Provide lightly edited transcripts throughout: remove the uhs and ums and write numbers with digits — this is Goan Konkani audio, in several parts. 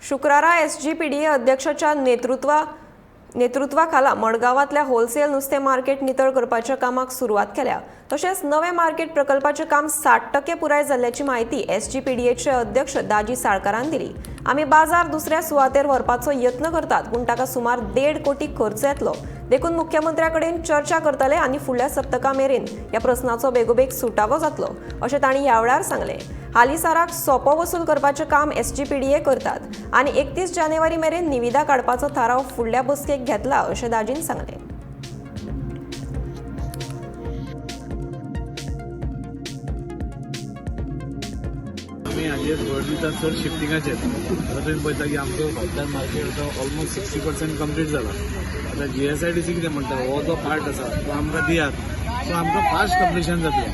शुक्रारा एसजीपीडीए अध्यक्षाच्या नेतृत्वाखाला मडगांवांतल्या होलसेल नुस्तें मार्केट नितळ करपाच्या कामाक सुरवात केल्या. तशेंच नवे मार्केट प्रकल्पाचें काम 60% पुराय जाल्ल्याची म्हायती एसजीपीडीएचे अध्यक्ष दाजी साळकारान दिली. आमी बाजार दुसऱ्या सुवातेर व्हरपाचो यत्न करतात, पूण ताका सुमार 1.5 कोटी खर्च येतलो. देखून मुख्यमंत्र्या कडेन चर्चा करतले आनी फुडल्या सप्तका मेरेन ह्या प्रस्नाचो बेगोबेग सुटावो जातलो, अशें तांणी ह्या वेळार सांगलें. हालींसाराक सोपो वसूल करपाचें काम एसजीपीडीए करतात आनी 31 जानेवारी मेरेन निविदा काडपाचो थाराव फुडल्या बसकेक घेतला, अशें दाजीन सांगलें. आमी हाजेर भर दितात चड शिफ्टिंगाचेर. आतां तुमी पळयता की आमचो भाटदार मार्केट ऑलमोस्ट 60% कंप्लीट जाला. आतां जीएसआयडीसी कितें म्हणटा, हो जो पार्ट आसा तो आमकां दियात, सो आमकां फास्ट कंप्लिशन जातलें,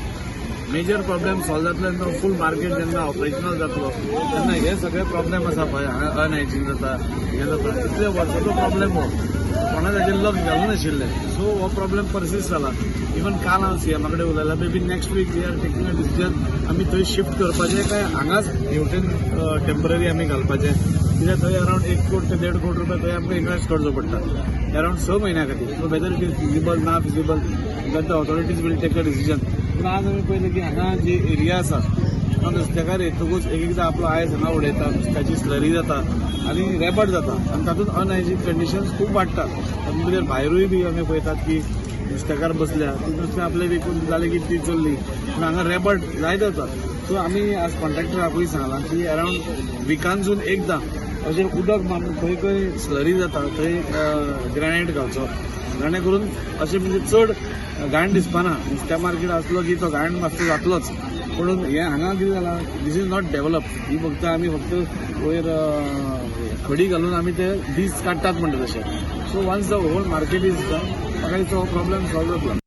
मेजर प्रॉब्लेम सॉल्व जातलो आनी तो फूल मार्केट जेन्ना ऑपरेशनल जातलो तेन्ना हे सगळे प्रॉब्लेम आसा पळय, हांगा अनहायजीन जाता, हें जाता, इतले वर्साचो प्रॉब्लेम हो, कोणा ताजेर लक्ष घालूं नाशिल्लें. सो हो प्रॉब्लेम परसिस्ट जाला. इवन काल हांव सीएमा कडेन उलयलां. Maybe next week we are taking a decision, आमी थंय शिफ्ट करपाचें काय हांगाच हेवटेन टेंपररी आमी घालपाचें, कित्याक थंय अरावंड 1 कोट ते 1.5 कोटी रुपया थंय आमकां इन्वेस्ट करचो पडटा अरावंड 6 म्हयन्या खातीर. So whether it is feasible ना feasible, that the authorities will take a decision. पूण आज आमी पळयलें की हांगा जी एरिया आसा, हांगा नुस्तेकार येतकूच एक एकदां आपलो आयस हांगा उडयता, नुस्त्याची स्लरी जाता आनी रेबट जाता आनी तातूंत अनहायजीन कंडिशन्स खूब वाडटात. तातूंत भितर भायरूय बी आमी पळयतात की नुस्तेकार बसल्या, ती नुस्तें आपलें विकून जालें की ती चल्ली, पूण हांगा रेबट जायत वता. सो आमी आज कॉन्ट्रॅक्टराकूय सांगलां की अरावंड विकानसून एकदां अशें उदक मारून खंय खंय स्लरी जाता थंय ग्रॅनायट घालचो, जाणे करून अशें म्हणजे चड घाण दिसपाना. नुस्त्या मार्केट आसलो की तो घाण मातसो जातलोच, पूण हें हांगा कितें जालां, this is not develop. ही फक्त आमी फक्त वयर खडी घालून आमी ते दीस काडटात म्हणटा तशें. So once the whole market is done, म्हाका दिसता हो प्रॉब्लेम सॉल्व जातलो.